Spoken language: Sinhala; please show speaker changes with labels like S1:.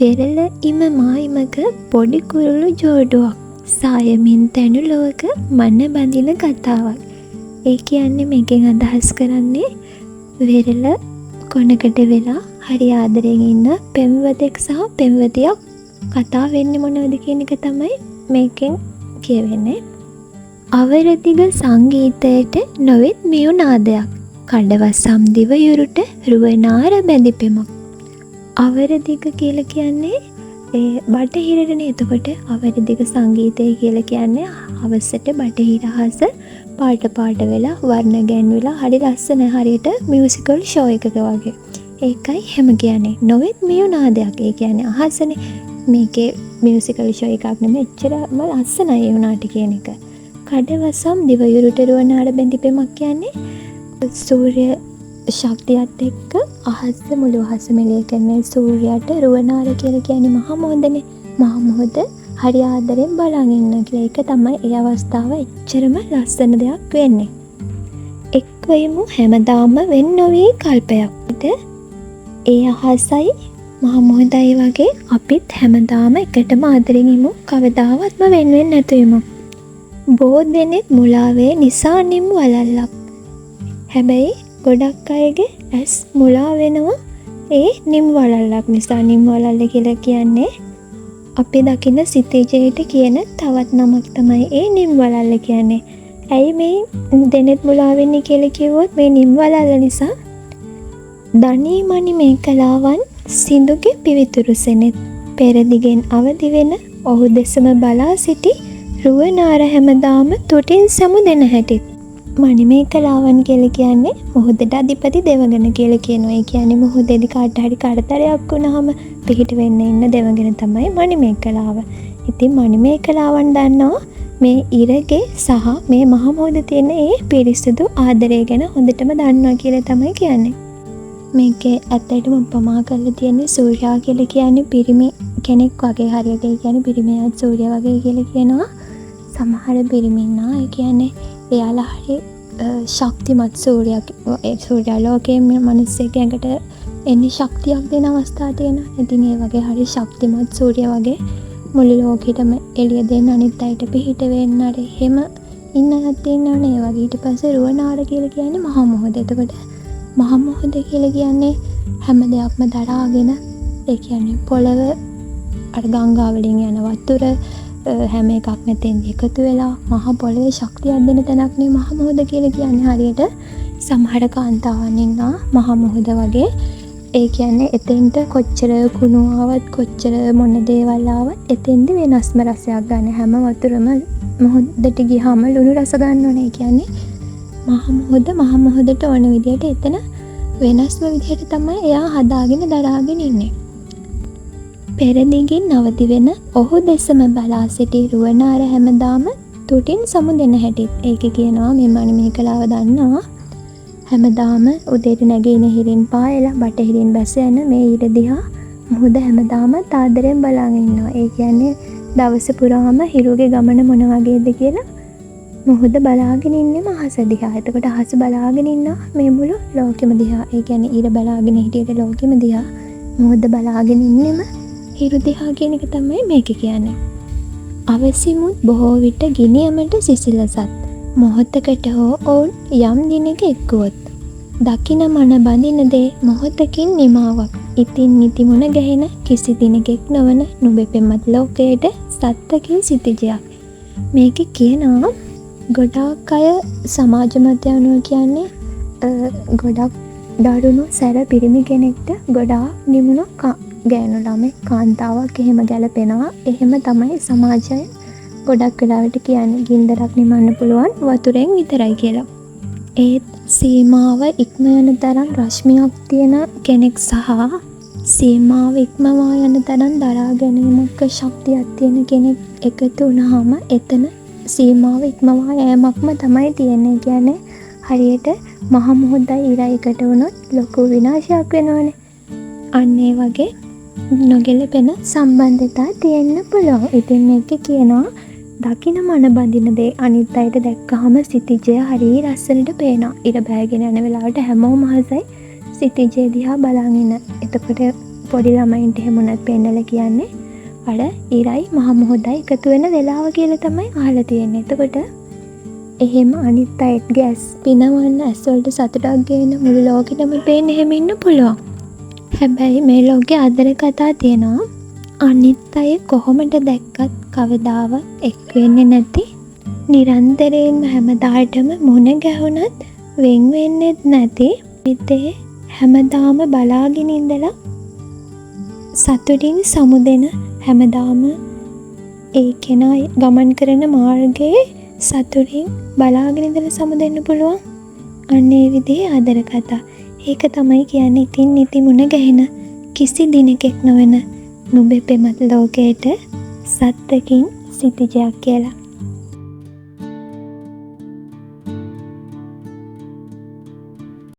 S1: වෙරළ ඉම මා ඉමක පොඩි කුරුළු ජෝඩුවක් සායමින් තැනු ලොවක මන බඳින කතාවක්. ඒ කියන්නේ මේකෙන් අදහස් කරන්නේ වෙරළ කොනකට වෙලා හරි ආදරෙන් ඉන්න පෙම්වතෙක් සහ පෙම්වතියක් කතා වෙන්නේ මොනවද කියන එක තමයි මේකෙන් කියවෙන්නේ. අවරදිග සංගීතයට නොවෙත් මියු නාදයක්. කඩවසම් දිවයුරුට රුවනාර බැඳි පෙමක්. අවරදිග කියලා කියන්නේ ඒ බටහිරටනේ. එතකොට අවරදිග සංගීතය කියලා කියන්නේ හවසට බටහිර අහස පාට පාට වෙලා වර්ණ ගැන්විලා හරි ලස්සනයි, හරියට මියුසිකල් ෂෝ එකක වගේ. ඒකයි එහෙම කියන්නේ. නොවෙත් මියු නාදයක්. ඒ කියන්නේ අහසනේ. මේකේ මියුසිකල් ෂෝ එකක් නෙමෙයි, එච්චරම ලස්සනයි ඒ වුණාට කියන එක. කඩවසම් දිවයුරුට රුවනාර බැඳි පෙමක් කියන්නේ සූර්ය ශක්තියත් එක්ක අහස මුළු අහසම එළිය කරන සූර්යාට රුවනාර කියලා කියන්නේ මහා මුහුදනේ. මහා මුහුද හරි ආදරෙන් බලන් ඉන්නවා කියලා. ඒක තමයි ඒ අවස්ථාව එච්චරම ලස්සන දෙයක් වෙන්නේ. එක්වයමු හැමදාම වෙන් නොවී කල්පයක්. ඒ අහසයි මහා මුහුදයි වගේ අපිත් හැමදාම එකටම ආදරෙන් ඉමු, කවදාවත්ම වෙන් වෙන්නේ නැතුව ඉමු. බොහෝ දෙනෙක් මුලාවේ නිසා නිම් වලල්ලක්. හැබැයි ගොඩක් අයගේ ඇස් මුලා වෙනවා ඒ නිම් වලල්ලක් නිසා. නිම් වලල්ල කියලා කියන්නේ අපි දකින සිතිජයට කියන තවත් නමක් තමයි ඒ නිම් වලල්ල කියන්නේ. ඇයි මේ දෙනෙත් මුලා වෙන්නේ කියලා කිව්වොත් මේ නිම් වලල්ල නිසා. දනී මණි මේකලාවන් සිඳුගේ පිවිතුරු සෙනෙත් පෙරදිගෙන් අවදි වෙන ඔහු දෙසම බලා සිටි රුවනාර හැමදාම තුටින් සමු දෙන හැටිත්. මණිමේකලාවන් කියලා කියන්නේ මුහුදට අධිපති දෙවඟන කියලා කියනවා. ඒ කියන්නේ මුහුදේදී කාට හරි කරදරයක් වුණාම පිහිට වෙන්න ඉන්න දෙවඟන තමයි මණිමේකලාව. ඉතින් මණිමේකලාවන් දන්නවා මේ ඉරගේ සහ මේ මහ මුහුදේ තියෙන ඒ පිරිසිදු ආදරය ගැන හොඳටම දන්නවා කියලා තමයි කියන්නේ. මේකේ ඇත්තටම උපමා කරලා තියෙන්නේ සූර්යා කියලා කියන්නේ පිරිමි කෙනෙක් වගේ හරියට. ඒ කියන්නේ පිරිමියාත් සූර්යා වගේ කියලා කියනවා. සමහර පිරිමි ඉන්නවා. ඒ කියන්නේ එයාලා හරි ශක්තිමත් සූර්යා, ඒ සූර්යා ලෝකයේ මිනිස්සෙක් ඇඟට එන්නේ ශක්තියක් දෙන අවස්ථා තියෙනවා. ඉතින් ඒ වගේ හරි ශක්තිමත් සූර්යා වගේ මුළු ලෝකෙටම එළිය දෙන්න, අනිත් අයට පිහිට වෙන්න, අර එහෙම ඉන්න අයත් ඉන්නවනේ. ඒ වගේ. ඊට පස්සේ රුවනාර කියලා කියන්නේ මහා මුහුද. එතකොට මහා මුහුද කියලා කියන්නේ හැම දෙයක්ම දරාගෙන, ඒ කියන්නේ පොළව අර ගංගා වලින් යන වතුර හැම එකක්ම එතෙන්දි එකතු වෙලා මහා පොළවේ ශක්තියක් දෙන තැනක් නේ මහා මුහුද කියලා කියන්නේ. හරියට සමහර කාන්තාවන් ඉන්නවා මහා මුහුද වගේ. ඒ කියන්නේ එතෙන්ට කොච්චර කුණු ආවත්, කොච්චර මොන දේවල් ආවත් එතෙන්දි වෙනස්ම රසයක් ගන්න. හැම වතුරම මුහුදට ගියාම ලුණු රස ගන්න ඕනේ. ඒ කියන්නේ මහා මුහුද මහා මුහුදට ඕන විදියට එතන වෙනස්ම විදිහට තමයි එයා හදාගෙන දරාගෙන ඉන්නේ. පෙරදිගින් අවදි වෙන ඔහු දෙසම බලා සිටි රුවනාර හැමදාම තුටින් සමු දෙන හැටිත්. ඒකේ කියනවා මේ මණිමේකලාව දන්නවා හැමදාම උදේට නැගින හිරින් පායලා බටහිරින් බැස යන මේ ඉර දිහා මුහුද හැමදාම ආදරෙන් බලාගෙන ඉන්නවා. ඒ කියන්නේ දවස පුරාම හිරුගේ ගමන මොන වගේද කියලා මුහුද බලාගෙන ඉන්නෙම අහස දිහා. එතකොට අහස බලාගෙන ඉන්නවා මේ මුළු ලෝකෙම දිහා. ඒ කියන්නේ ඉර බලාගෙන හිටියට ලෝකෙම දිහා මුහුද බලාගෙන ඉන්නෙම හිරු දිහා කියන එක තමයි මේක කියන්නේ. අවසිමුත් බොහෝ විට ගිනියමට සිසිලසත් මොහොතකට හෝ ඔවුන් යම් දිනක එක්වුවොත් දකින මන බඳින දේ මොහොතකින් නිමාවක්. ඉතින් නිති මුණ ගැහෙන කිසි දිනක එක් නොවන නුඹ පෙමත් ලෝකයට සත්තකින් සිතිජයක්. මේක කියනවා ගොඩාක් අය සමාජ මතය අනුව කියන්නේ ගොඩක් දරුණු සැර පිරිමි කෙනෙක්ට ගොඩාක් නිමුණු ගෑනු ළමෙක් කාන්තාවක් එහෙම ගැලපෙනවා. එහෙම තමයි සමාජය ගොඩක් වෙලාවට කියන්නේ. ගින්දරක් නිමන්න පුළුවන් වතුරෙන් විතරයි කියලා. ඒත් සීමාව ඉක්ම යන තරම් රශ්මියක් තියෙන කෙනෙක් සහ සීමාව ඉක්මවා යන තරම් දරා ගැනීමක ශක්තියක් තියෙන කෙනෙක් එකතු වුණාම එතන සීමාව ඉක්මවා යෑමක්ම තමයි තියෙන්නේ. ඒ කියන්නේ හරියට මහ මුහුදයි ඉරයි එකට වුණොත් ලොකු විනාශයක් වෙනවනේ. අන්න ඒ වගේ නොගැලපෙන සම්බන්ධතා තියෙන්න පුළුවන්. ඉතින් මේකේ කියනවා දකින මන බඳින දේ අනිත් අයට දැක්කහම සිතිජය හරි ලස්සනට පේනවා. ඉර බෑගෙන යන වෙලාවට හැමෝම අහසයි සිතිජය දිහා බලන් ඉන්න. එතකොට පොඩි ළමයින්ට එහෙම වුණත් පෙන්නලා කියන්නේ අර ඉරයි මහ මුහුදයි එකතු වෙන වෙලාව කියලා තමයි අහලා තියෙන්නේ. එතකොට එහෙම අනිත් අයගේ ඇස් පිනවන්න, ඇස් වලට සතුටක් ගේන, මුළු ලෝකෙටම පේන්න එහෙම ඉන්න පුළුවන්. හැබැයි මේ ලෝකේ ආදර කතා තියෙනවා අනිත් අය කොහොමද දැක්කත් කවදාවත් එක් වෙන්නේ නැති, නිරන්තරයෙන්ම හැමදාටම මුණ ගැහුණත් වෙන් වෙන්නෙත් නැති, හිතේ හැමදාම බලාගෙන ඉඳලා සතුටින් සමුදෙන, හැමදාම ඒ කෙනා ගමන් කරන මාර්ගයේ සතුටින් බලාගෙන ඉඳලා සමුදෙන්න පුළුවන්. අන්න ඒ විදිහේ ආදර කතා. ඒක තමයි කියන්නේ ඉතින් නිති මුණ ගැහෙන කිසි දිනක එක් නොවන නුඹේ පෙමත් ලෝකයට සත්තකින් සිටිජයක් කියලා.